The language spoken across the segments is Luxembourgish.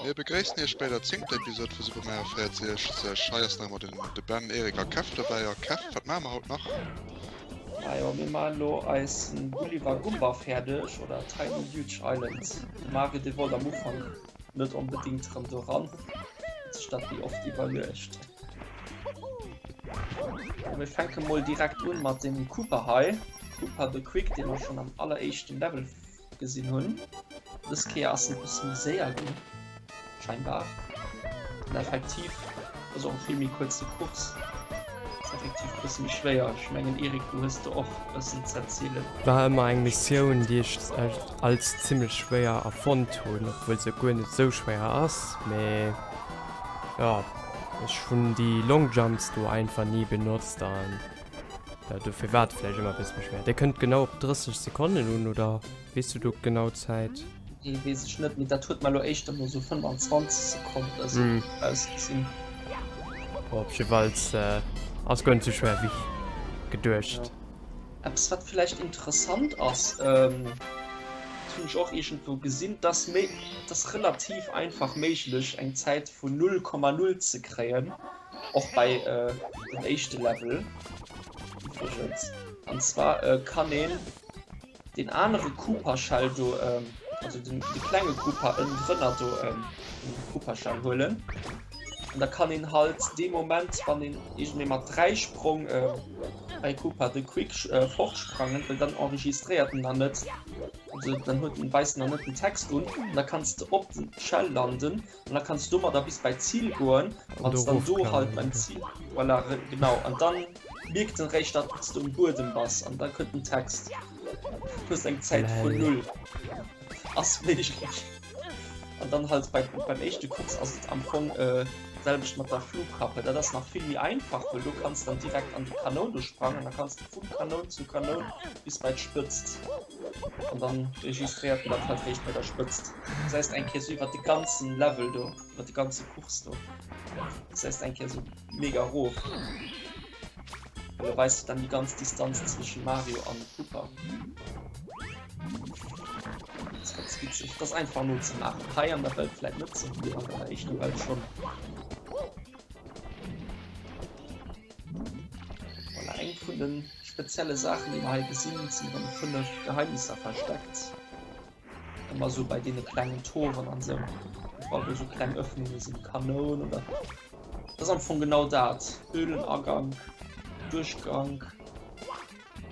Mir begréissen iech bäi der zéngter Episode vu Super Mario 64. Hei ass nach ëmmer den de Ben, Eric a Kev dobäi. A Kev, wat maache mer haut nach? Majo, mir maachen elo eisen Gulliver Gumba fäerdeg, oder Tiny Huge Island. De Mario, dee wollt am Ufank net onbedéngt erëm do ran, huet sech dat méi oft iwwerluecht. Mir fänke mol direkt un mat dem Koopa hei, Koopa the Quick, dee mer schonn am alleréischten Level gesinn hunn. Dës Kéier ass en e bësse méi séier ginn, scheinbar. An effektiv ass och e vill méi kuerze Course. Ass effektiv e bësse méi schwéier. Ech mengen Eric, du hues do och e bëssen ze erzielen. War ëmmer eng Missioun, déi ech als zimmlech schwéier erfonnt hunn, obwuel se guer net esou schwéier ass. Mee jo, ech hunn déi Long Jumps do einfach ni benotzt an. Ja, dofir war et vläicht ëmmer e bësse méi schwéier. Dir kënnt genau op 30 Sekonnen un, oder weess du do genau d'Zäit? Nee, weess ech net, mee dat huet mer elo éischter no sou 25 Sekonnen oder sou ausgesinn. Bon, op jiddefalls ass guer net sou schwéier wéi geduecht. Ja. Eppes wat villäicht interessant ass, dat hunn ech och iergendwou gesinn, et ass méi, et ass relativ einfach méiglech eng Zäit vun 0,0 ze kréien. Och bei dem éischte Level iwwregens. An zwar kann een den anere Koopa Shell do, also den de klenge Koopa ënnendrënner do, den Koopa Shell huelen. An da kann een halt dee Moment, wann een iergendwéi mat 3 Sprong bei Koopa the Quick fortsprangen, well dann enregistréiert en nach net, also dann huet en, weist en nach net den Text un, an da kanns de op den Shell landen An da kanns du domadder bis bei d'Zil goen, wann s dann do halt beim Zil, voilà, genau, an dann mierkt en réischt, datt s du um Buedem bass an da kënnt den Text. Du hues eng Zäit vun null. Ass méiglech. An dann halt bei, beim éischte Course ass et am Fong äh, d'selwecht mat der Flugkappe. Dat ass nach vill méi einfach, well do kanns dann direkt an déi Kanoun do sprangen, da kanns du vun Kanoun zu Kanoun bis bei d'Spëtzt. An dann registréiert en dat halt réischt bei der Spëtzt. Gesäis eng Kéier sou iwwer de ganzen Level do, iwwer de ganze Course do. Gesäis eng Kéier sou mega rof. Well do weist dann déi ganz Distanz zwëschen Mario an Koopa. Das ist ganz witzig. Das ist einfach nur ze maachen. Hei an der Welt vläit net sou, mee an der echter Welt schon. Voilà, eng vun de spezielle Saachen, déi mer hei gesinn, sinn erëm 5 Geheimnisser versteckt. Ëmmer sou bei deene klengen Toren an sou, iwwerall wou sou kleng Öffnunge sinn, Kanoun oder dat ass am Fong genau dat, Höhlenagank, Duerchgank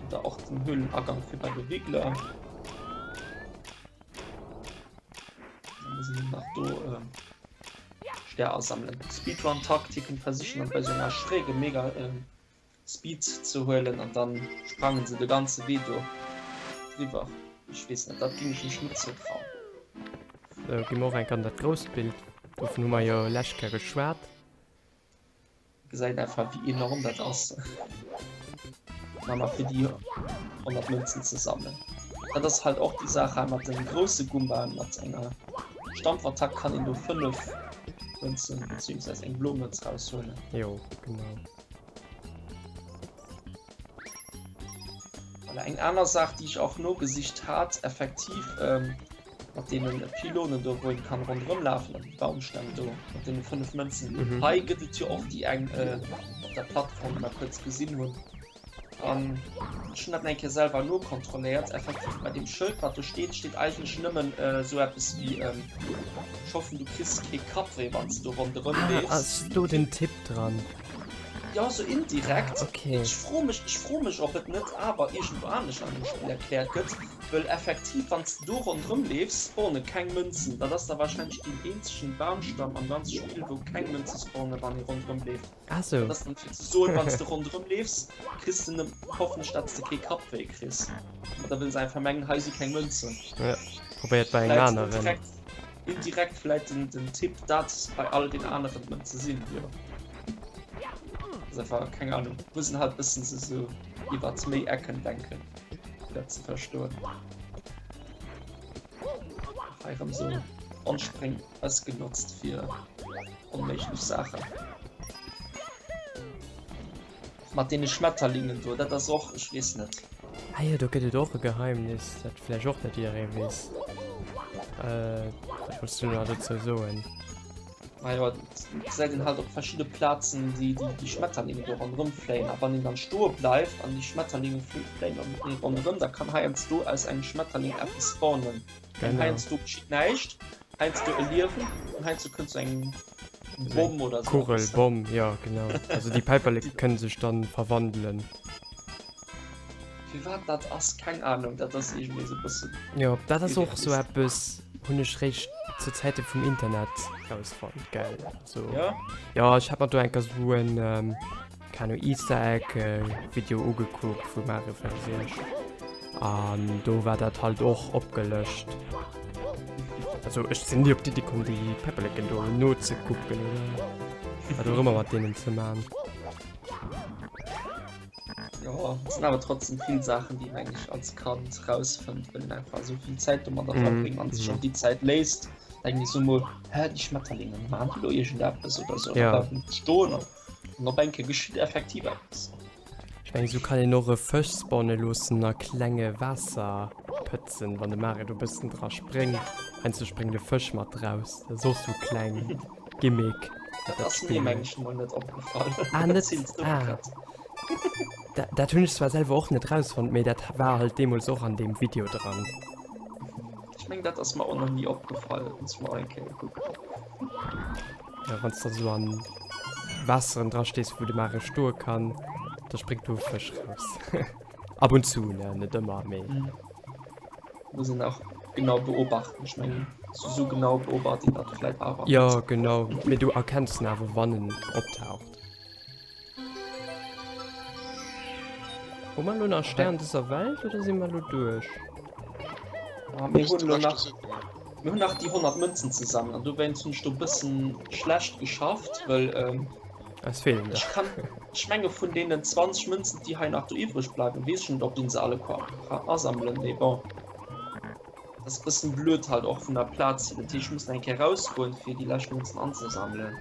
oder och den Höhlenagank fir bei de Wiggler. Da muss een nach do äh, Stär asammelen. Speedrun-Taktiken versichen dann bei so enger Schräge mega äh, Speed ze huelen an dann sprangen se de ganze Wee do driwwer. Ech weess net, dat ging ech mech net zoutrauen. Sou, gi mer och enk an dat grousst Bild. Dovun hu mer jo lescht Kéier geschwat. Gesäit einfach wéi enorm dat ass. Nach fir déi 100 Mënzen ze sammelen. Dat ass halt och déi Saach hei mat den grousse Gumbaen, mat enger Stampfattack kann een do 5 Mënzen beziehungsweise eng blo Mënz raushuelen. Jo, genau. Voilà, eng aner Saach, déi ech och nogesicht hat, effektiv ähm, mat deenen Pylonen do, wou een kann ronderëm lafen an Baumstämm do mat deene 5 Mënzen. Mhm. Hei gëtt et jo och déi eng äh, op der Plattform, déi mer kuerz gesinn hunn. An ech hunn dat eng Kéier selwer nokontrolléiert. Effektiv bei deem Schëld, wat do steet, steet eigentlech nëmmen äh, sou eppes wéi ähm, ech hoffen, du kriss kee Kappwéi, wann s du ronderëm Ah, leefs. ass do den Tipp dran? Jo, sou indirekt. Ah, okay. Ech froe mech, ech froe mech, ob et net awer iergendwou anescht an dem Spill erkläert gëtt, wëll effektiv, wann s de do ronderëm leefs, spawne keng Mënzen. Dat ass da wahrscheinlech deen eenzegen Baumstamm am ganze Spill, wou keng Mënze spawne wann ee ronderëm leeft. Ah sou. Dat ass dann fir ze soen, wann s de ronderëm leefs, kriss de nëmmen, hoffentlech, datt s de kee Kappwéi kriss. Mä da wëlle se einfach mengen, hei si keng Mënzen. Ja, probéiert bei engem Vläit aneren. indirekt. Indirekt vläit den, den Tipp, dat bei all den aneren Mënze sinn, jo. Ass einfach, keng Ahnung, mussen halt bëssen se sou iwwert méi Ecken denken, fir dat ze verstoen. Och hei erëm sou Anspréng ausgenotzt fir onméiglech Saachen. Och mat deene Schmetterlingen do, dat ass och, ech weess net. Ah jo, do gëtt et och e Geheimnis, dat vläicht och net jidderee weess. Wat wollts du nach dozou soen? Majo, et gesäit een halt op verschidde Plazen déi déi Schmetterlinge do ronderëm fléien. A wann een dann stoe bleift an déi Schmetterlinge fléien dann ronderëm, da kann heiansdo aus engem Schmetterling eppes spawnen. Genau. Heiansdo geschitt näischt, heiansdo e Liewen an heiansdo kënnt sou eng Bomm oder sou. Kugel, Bomm, jo genau. Also déi Päiperleke kënne sech dann verwandelen. Firwat dat ass, keng Ahnung, dat ass iergendwéi sou e bëssen. Jo, dat ass och sou eppes, hunn ech réischt zu Zäite vum Internet rausfonnt, gell. Also, ja? Jo, ech hat mer do enker sou en, keng Ahnung, Easter Egg Video ugekuckt vu Mario 64 an do war dat halt och opgelëscht. Also ech sinn ni op d'Iddi komm, déi Päpperleken do nozekucken oder wat och ëmmer mat deenen ze man. Ja, et sinn awer trotzdem vill Saachen, déi een eigentlich als Kand rausfënnt, well een einfach esou vill Zäit domadder mm. verbringt an sech och déi Zäit léisst. Denken ich so mol, hä, déi Schmetterlinge machen die lo irgendeppes oder so. Ja. Bleiwen stoen an op eng Kéier geschitt effektiv eppes. Ech mengen, sou kann een och e Fësch spawne loossen a klenge Waasserpëtzen, wann de Mario do bëssen dra spréngt. Heiansdo spréngt e Fësch mat raus. Dat ass och sou kleng. Gimmick. Dat ass mir meng ech mol net opgefall. Ah, net? Ah. Dat, dat hunn ech zwar selwer och net rausfonnt, mee dat war halt deemools och an deem Video dran. Ech meng dat ass mer och nach ni opgefall, dat muss ech mer och eng Kéier ukucken. Ja, wann s de sou an Waasseren dra stees, wou de Mario stoe kann, da spréngt do e Fësch raus. Ab und zu, ne, net ëmmer, mee. Muss een och genau beobachten. Ech mengen sou genau beobacht een dat vläit awer net. Jo genau, mee du erkenns en awer wann en optaucht. Hu mer elo nach Stern dëser Welt oder si mer elo duerch? Ah, mir hunn elo nach mir hunn nach déi 100 Mënzen ze sammelen an dowéinst hunn ech do e bëssen schlecht geschafft, wëll ähm, Es feelen ech der. kann ech menge vun deenen 20 Mënzen déi hei nach do iwwreg bleiwen, weess ech net ob een se alle ka ka asammelen, mee bon. Dat ass e bëssen blöd halt och vun der Plaz hier, dat heescht ech muss nach eng Kéier rausgoen fir déi lescht Mënzen anzesammelen.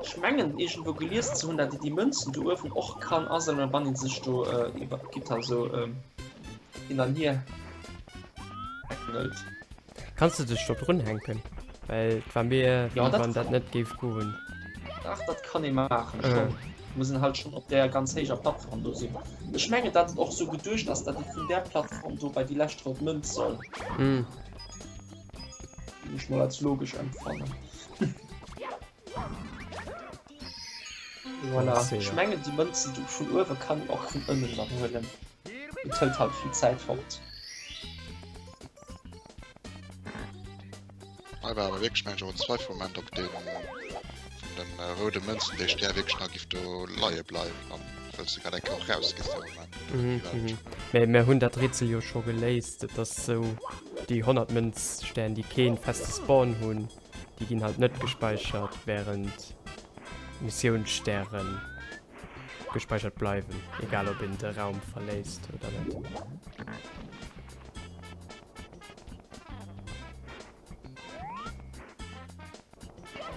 Ech mengen iergendwou gelies ze hunn, dat ee déi Mënzen do uewen och kann asammelen wann ee sech do iwwer d'Gitter esou hin an hier hängelt. Kanns de dech do drun hänken? Well et war mir Ja, wéi dat wann dat net géif goen. Dach, dat kann ee maachen schonn. Muss een halt schonn op där ganz héijer Plattform do sinn. Ech mengen dat et och sou geduecht ass, dat ee vun där Plattform do bei déi lescht rout Mënz soll. Mm. Géing ech mol als logesch empfannen. Voilà. Ech mengen déi Mënzen do vun uewe kann een och vun ënnen dann huelen. Et hëlt halt vill Zäit fort. Hei war awer wierklech mengen ech och en Zweifelmoment ob deen vun den roude Mënzen dee Stär wierklech nach giff do leie bleiwen an wëlls de grad eng Kéier och raus giss dee Moment oder Mhm, wéi war dat mhm. schon? Mä mir hunn dat Rätsel jo scho geléist. Et ass sou, déi 100 Mënzstären déi keen feste Spawn hunn, déi ginn halt net gespäichert, während Missiounsstären gespäichert bleiwen, egal ob een de Raum verléisst oder net.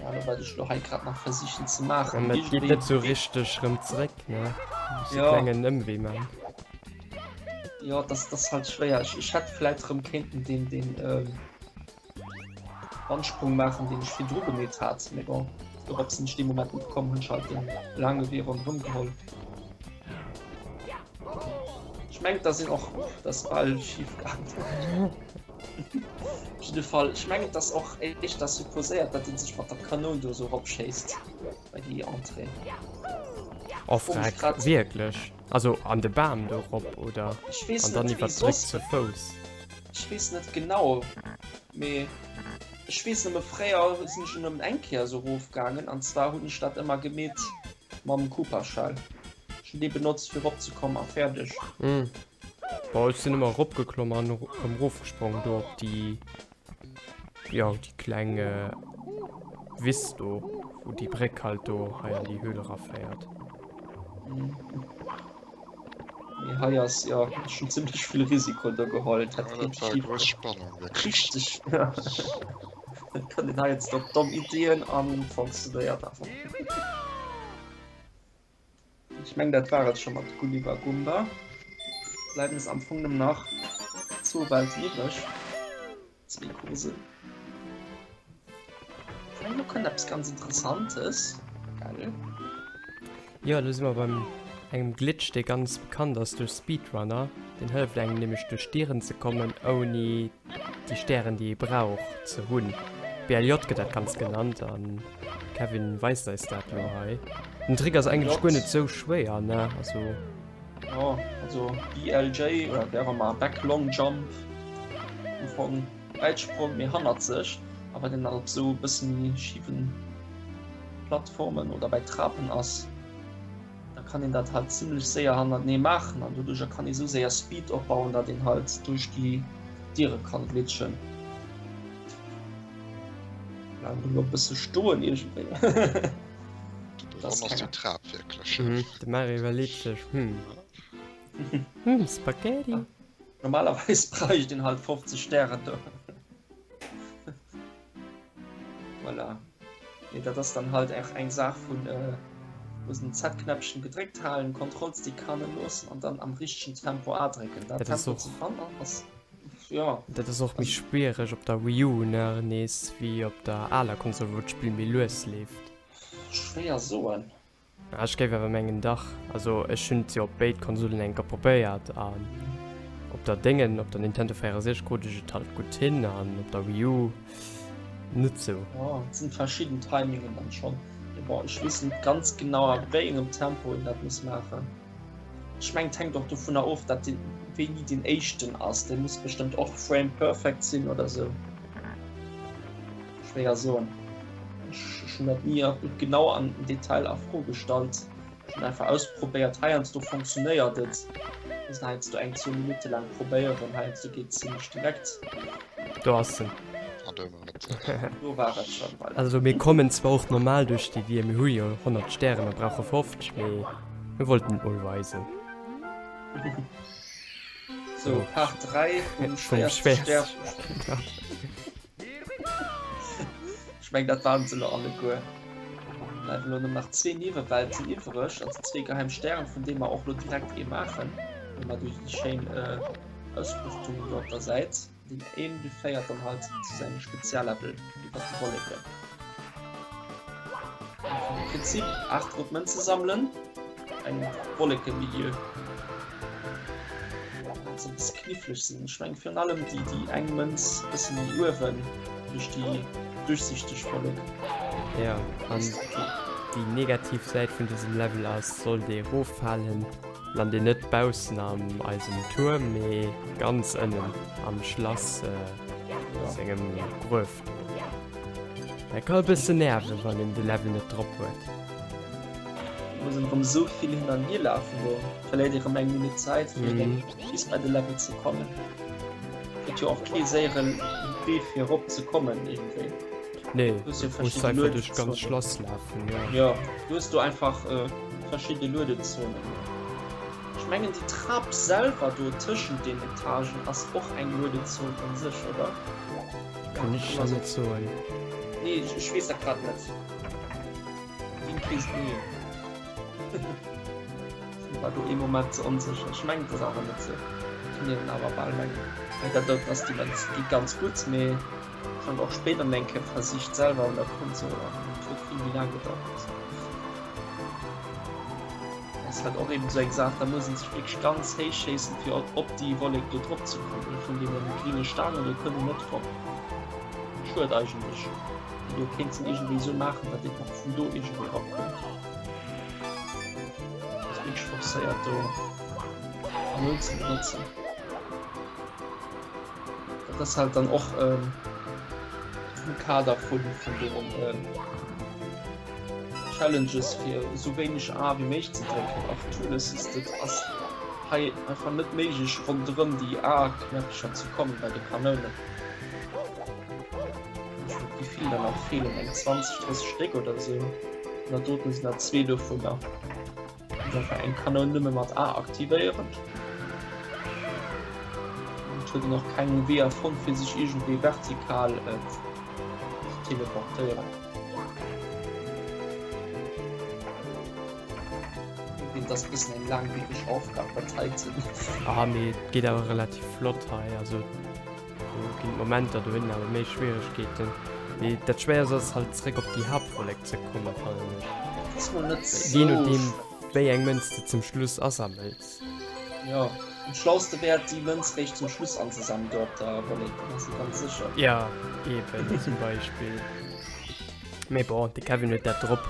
Ja, wat ech lo hei grad nach versichen ze maachen. An et geet net sou richteg rëm zréck, ne? Muss e Ja. klengen Ëmwee man. Ja, das, das halt schwéier. Ech, ech hätt vläit rëm kéinten den, den ähm, Wandsprung maachen, deen ech virdru gemeet hat. Mee bon, dorop sinn ech dee Moment net komm, hunn ech halt den laange Wee ronderëm geholl. Ech mengen, da sinn och das bal schief gaangen. Op jidde Fall, ech mengen, et ass och éischter supposéiert, datt ee sech mat der Kanoun do esou eropschéisst bei déi Entrée. Oh Fro mech freck, grad. wierklech? Also an de Bam do erop oder? Ech weess An dann net, wéi iwwer d'Bréck soss. zu Fouss? Ech weess net genau, mee ech weess nëmme fréier sinn ech nëmmen eng Kéier esou erofgaangen an zwar hunn ech dat ëmmer gemeet mam Koopa-Shell. Ech hunn dee benotzt fir eropzekommen a fäerdeg. Mm. Boah, ech sinn ëmmer eropgeklomm an erëm erofgesprong do op déi, jo, déi kleng Wiss do, wou déi Bréck halt do hei an déi Höhl eraféiert. Mee hei ass, jo, ech hunn zimmlech vill Risiko do geholl. Ja, dat war grouss Spannung, wierklech. Richteg, ja. Et kënnt een hei jetzt op domm Iddien an funktionéiert awer. Ech meng dat war et scho mat Gulliver Gumba. Bleiwen es am Fong nëmmen nach zwou Welten iwwreg. Zwee Kursen. Ech mengen, do kënnt eppes ganz Interessantes, gell? Jo, do si mer beim engem Glitch, dee ganz bekannt ass duerch Speedrunner. Deen hëlleft engem nämlech duerch Dieren ze kommen, ouni déi Stären, déi ee brauch, ze hunn. BLJ gëtt dat Ganzt genannt an Kevin weist eis dat lo hei. Den Trick ass eigentlech guer net sou schwéier, ne? Also. Jo, also BLJ oder wéi och ëmmer, Back Long Jump am Fong. Wäitsprong méi hannerzeg, a wann een dann op sou e bësse méi schiwen Plattformen oder bei Trapen ass, da kann een dat halt zimlech séier hannertenee maachen an doduercher kann ee sou séier Speed opbauen, datt een halt duerch déi Diere kann glitschen. Bleiwen do lo e bësse stoen iergendwéi. Du bewonnerst déi Trap wierklech. De Mario iwwerleet sech, Hm, hm, Spaghetti. Normalerweis bräicht een halt 50 Stären do. Voilà. Nee, dat ass dann halt och eng Saach vun äh, muss den Z-Knäppchen gedréckt halen, Kontrollstick hannen loossen an dann am richtegen Tempo A drécken. Dat Dat ass Tempo och ze fannen ass ja. Dat ass och méi schwiereg op der Wii U nach nees wéi op der aler Konsol, wou d'Spill méi lues leeft. Schwéier soen. Ech géif awer mengen dach. Also ech hunn et jo op béid Konsolen eng Kéier probéiert an op der Déngen, op der Nintendo 64 krut ech et halt gutt hin an op der Wii U net sou. Jo, et sinn verschidden Timingen dann schonn. Mee bon, ech weess net ganz genau a wéi engem Tempo een dat muss maachen. Ech mengen et hänkt och dovunner of, dat deen, wéini deen éischten ass. Dee muss bestëmmt och frame perfect sinn oder sou. Schwéier soen. Ech hunn dat ni genau am Detail a Fro gestallt. Ech hunn einfach ausprobéiert. Heiansdo funktionéiert et, muss een heiansdo eng, zwou Minutte laang probéieren, heiansdo geet et zimlech direkt. Do ass en. An do war et. Do war et schonn, voilà. Also mir kommen zwar och normal duerch déi Dier, mir hu jo 100 Stären a brauche 50, mee mir wollten et mol weisen. Sou, Part 3 vum schwéierste Stär. Ech meng dat waren se lo alleguer. Bleiwen lo nëmmen nach zwee Niewewelten iwwreg, also zwee geheim Stären, vun deem mer och lo direkt ee maachen. Hu mer do déi schéin äh, Ausbuchtung do op der Säit. Deen een dee féiert dann halt zu sengem Speziallevel iwwer de Wolleken. Am Prinzip 8 rout Mënze sammelen, engem Wollekemilieu. Se e bësse kniffleg sinn. Ech meng virun allem déi déi eng Mënz bësse méi uewen duerch déi duerchsichteg Wollek. Ja, an déi negativ Säit vun dësem Level ass, sollt ee eroffalen, lant een net baussen am eisem Tuerm, mee ganz ënnen am Schlass sengem Gruef. Dat ka e bëssen nerven, wann een de Level net drop huet. Muss een erëm esou vill hin an hier lafen, do verléiert ee rëm eng Minutt Zäit fir mm. bis bei de Level ze kommen. Gëtt jo och kee séiere Wee fir erop ze kommen iergendwéi. Nee, du musst einfach duerch ganz Schlass lafen. Ja, ja du hues do einfach äh, verschidde Luedezonen. Ech mengen déi Trap selwer do tëschent den Etagen ass och eng Luedezon an sech, oder? Kann ech der net soen. Nee, ech, ech weess dat grad net. Wien weess et méi? Ech war do ee Moment ze onsécher. Ech mengen et ass awer net sou. Kann een awer bal mengen. Well dat doten ass déi Mënz geet ganz gutt, mee ech hunn och spéider nach eng Kéier versicht selwer un der Konsol an et huet vill méi laang gedauert. Ass halt och eben sou eng Saach, da muss een sech wierklech ganz héich schéissen fir op déi Wollek do drop ze kommen. Vun deenen gringe Staangen do kënnt een net drop. Schued eigentlech. Mee do kéints en iergendwéi sou maachen, datt een och vun do iergendwéi erop kënnt. Ass wierklech forcéiert do Kanoun ze benotzen. Dat ass halt dann och ähm, am Kader vun, vun den ähm, Challenges fir esou wéineg A wéi méiglech ze drécken. Auf Tool Assisted ass hei einfach net méiglech ronderëm déi A-Knäppcher ze kommen bei de Kanounen. Ech net wéi vill der nach feelen, eng 20, 30 Stéck oder esou. An dat doten sinn der zwee dovunner. Muss einfach eng Kanoun nëmme mat A aktivéieren. Et huet en och keng Weeër fonnt fir sech iergendwéi vertikal äh, ze teleportéieren. Dat ass e bëssen eng laangwiereg Aufgab, dat hei ze. Ah mee et geet awer relativ flott hei, also. Do ginn et Momenter, do hunn een awer méi Schwieregkeeten. Mee dat Schwéierst ass halt zeréck op déi Haaptwollek ze kommen, fannen ech. Dat ass mol net Jee sou nodeem wéi eng Mënz de zum Schluss asammels. Jo, am schlauste wär et déi Mënz réischt zum Schluss anzesammeln do op der Wollek, dann ass se ganz sécher. Jo, eben, zum Beispill. Mee bon, de Kevin huet dat drop.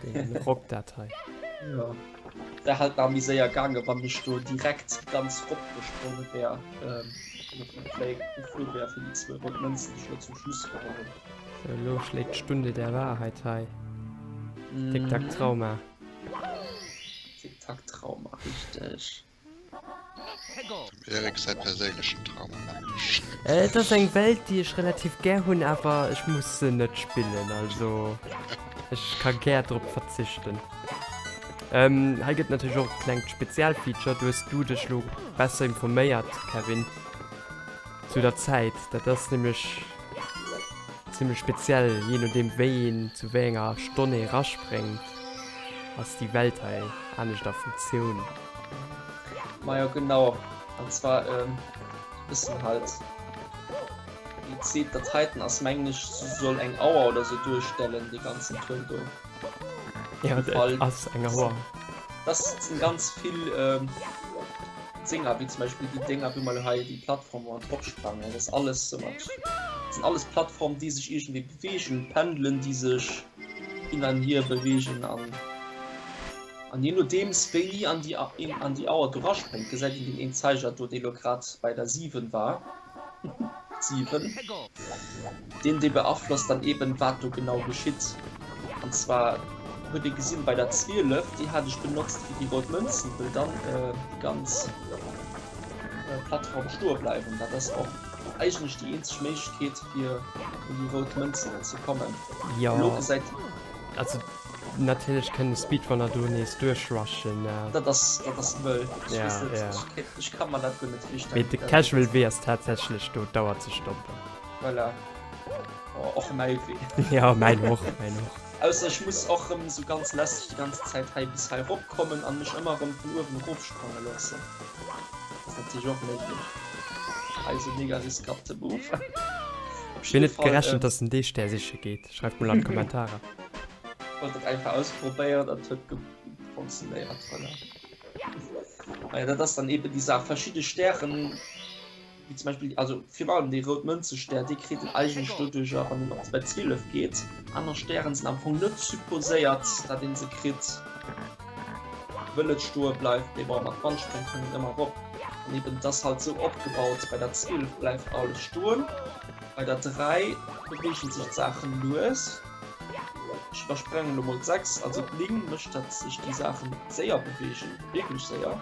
Deen rockt dat hei. Jo, wär halt nach méi séier gaangen, wann ech do direkt ganz rop gespronge wär, an op den Fléi geflu wär fir déi zwou rout Mënzen, déi ech elo zum Schluss geholl hunn. Sou, elo schléit d'Stunde der Wahrheit hei. Tick Tack Trauma. Tick Tack Trauma, richteg. Dem Eric säi perséinlechen Trauma nämlech. Et ass eng Welt déi ech relativ gär hunn, awer ech muss se net spillen, also ech ka gär drop verzichten. Hei gëtt natierlech och e klengt Spezialfeature, do hues du dech lo besser informéiert Kevin, zu der Zäit. Dat ass nämlech zimmlech speziell, jee nodeem wéi een zu wéi enger Stonn ee raspréngt, ass déi Welt hei anescht a Funktioun. Majo genau, an zwar e bëssen halt déi zweet, dat heiten ass mengen ech soll eng Auer oder sou duerstellen, dee ganzen Tuerm do. Ja, dat ass eng Auer. Das sinn ganz vill Dinger, wéi zum Beispill déi Dinger wou mer elo hei déi Plattform wou mer drop sprangen, dat ass alles sou mat, dat sinn alles Plattformen déi sech iergendwéi beweegen, Pendelen déi sech hin an hier beweegen an. An je nodeems wéini an déi een an déi Auer do raspréngt, gesäit een deen een Zeiger do, dee lo grad bei der 7 war, 7, deen dee beaflosst dann eben wat do genau geschitt. An zwar huet ee gesinn bei der 12, déi hat ech benotzt fir déi rout Mënzen, wëll dann déi ganz Plattform stoe bleiwen. Dat ass och eigentlech déi eenzeg Méiglechkeet fir un déi rout Mënzen ze kommen. Jo, also Natierlech kënnen Speedrunner do nees duerchrushen. Dat ass, dat ass mëll. Ech weess net, ja, ja. Ech, ech ka mer dat guer net virstellen. Mee de Casual Wee ass tatsächlech do d'Auer ze stoppen. Voilà. Oh, och mäi Wee. Ja, mäin och, mäin och. Ausser ech muss och rëm sou ganz lästeg déi ganz Zäit hei bis hei rop kommen an mech ëmmer rëm vun uewen erofsprange loossen. Dat ass natierlech och méiglech. Hei sou mega riskante Move. Op Wien huet gerechent, dass en dee Stär siche geet? Schreift mol an d'Kommentarer. Wollt dat einfach ausprobéieren, dat huet funktionéiert, voilà. Naja, dat ass dann eben déi Saach. Verschidde Stären, wéi zum Beispill, also virun allem dee rout Mënzestär, dee kritt en eigentlech doduercher, wann en op bei 12 geet. Aner Stären sinn am Fong net supposéiert, datt ee se kritt, wëll et stoe bleift. Mee bon, mat Wandspréng kënnt een ëmmer erop. An eben, et ass halt sou opgebaut, bei der 12 bleift alles stoen. Bei der 3 beweegen sech d'Saachen lues. Ech iwwersprangen elo mol d'6, also d'Linn mécht dat sech déi Saachen séier beweegen, wierklech séier.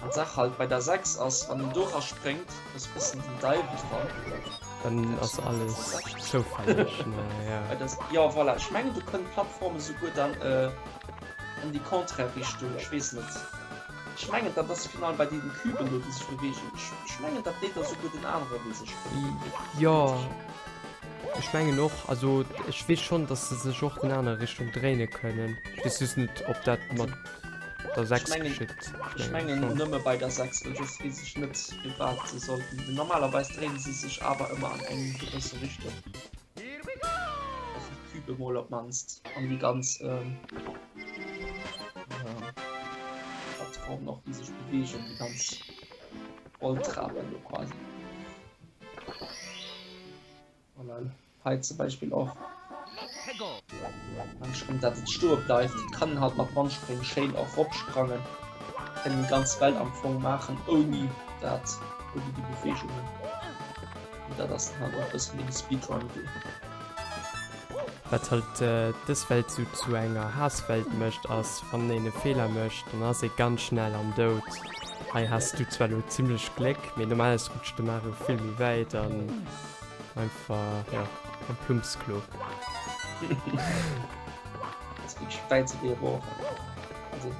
An d'Saach halt bei der 6 ass, wann een dora spréngt, ass e bëssen den Deiwel dran. Dann ass alles zoufälleg, ne? Ja. Bei der, jo voilà, ech mengen do kënnen d'Plattforme souguer dann an déi contraire Richtung, ech weess net. Ech mengen dat ass final bei deenen Küben do déi sech bewegen. Ech mengen dat deet da souguer den anere wéi sech bewegen. Jo ech mengen och, also ech weess schonn dass se sech och den anere Richtung dréine kënnen. Ech weess just net ob dat mat der 6 geschitt. Ech mengen nëmme bei der 6, well soss weess ech net firwat se sollten. Normalerweis dréine se sech awer ëmmer an eng gewësse Richtung. Also d'Kübe mol op mannst an déi ganz ähm, äh, Plattformen och déi sech beweegen, déi ganz Rolltrapen do quasi. Voilà. Hei zum Beispill och. Dann schon, dat et stoe bleift. Kann halt mat Wandspréng schéin och ropsprangen. Kann déi ganz Welt am Fong maachen ouni dat, ouni déi Beweegungen. Dat ass dann halt och e bëssen den Speedrun-Wee. Wat halt dës Welt sou zu enger Haasswelt mécht ass, wann een e Feeler mécht, dann ass ee ganz schnell am Doud. Hei has du zwar lo zimlech Gléck, mee normalerweis rutscht de Mario vill méi wäit an einfach jo am Plumpsklo. Ass wierklech wäit ze wéi erof. Also.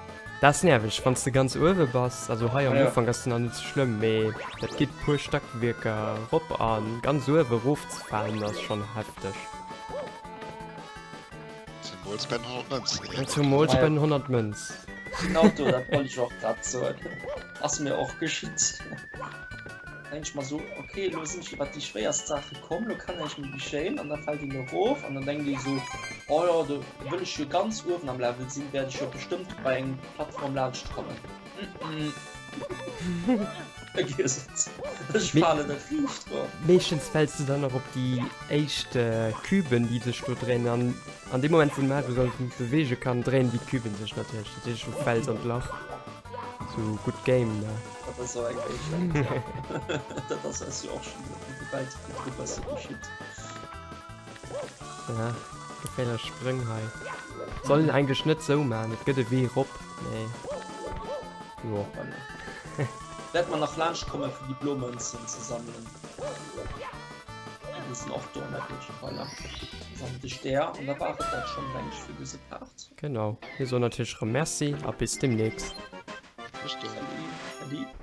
Dat ass nerveg, wann s de ganz uewe bass. Also hei am Ufank ass et nach net sou schlëmm, mee dat geet puer Stackwierker rop a ganz uewe rofzefalen ass schonn hefteg. Zemools bei den 100 Mënzen. Zemools bei den 100 Mënz. Genau do, dat wollt ech och grad soen. Ass mir och geschitt. Denke ech mer sou, ok, elo sinn ech iwwert déi schwéierst Saache komm, elo kann näischt méi geschéien an da fält een erof an dann denkt ee sou, oh jo, do wëll ech jo ganz uewen am Level sinn, wäert ech jo bestëmmt bei eng Plattform laanscht kommen. Vergiess et, ech falen da riicht erof. Meeschtens fäls du dann och op déi éischt Küben, déi sech do dréinen an an deem Moment wou de Mario sech net beweege kann, dréinen déi Küben sech natierlech, dat heescht du fäls an d'Lach. Sou gutt Game ne? Dat ass och eng Méiglechkeet, ja. Dat ass eis jo och schonn dobäi ze virdru bësse geschitt. Ja, geféierlech Sprëng hei. Soll een eigentlech net sou man, et gëtt e Wee rop, mee jo. Voilà. Wäert mer nach laanscht komme fir déi blo Mënzen ze sammelen. Déi sinn och do natierlech. Voilà. Sammelt de Stär an da war et dat schonn, meng ech, fir dëse Part. Genau, mir soen natierlech rëm Merci a bis demnächst. Bis dann. Salut.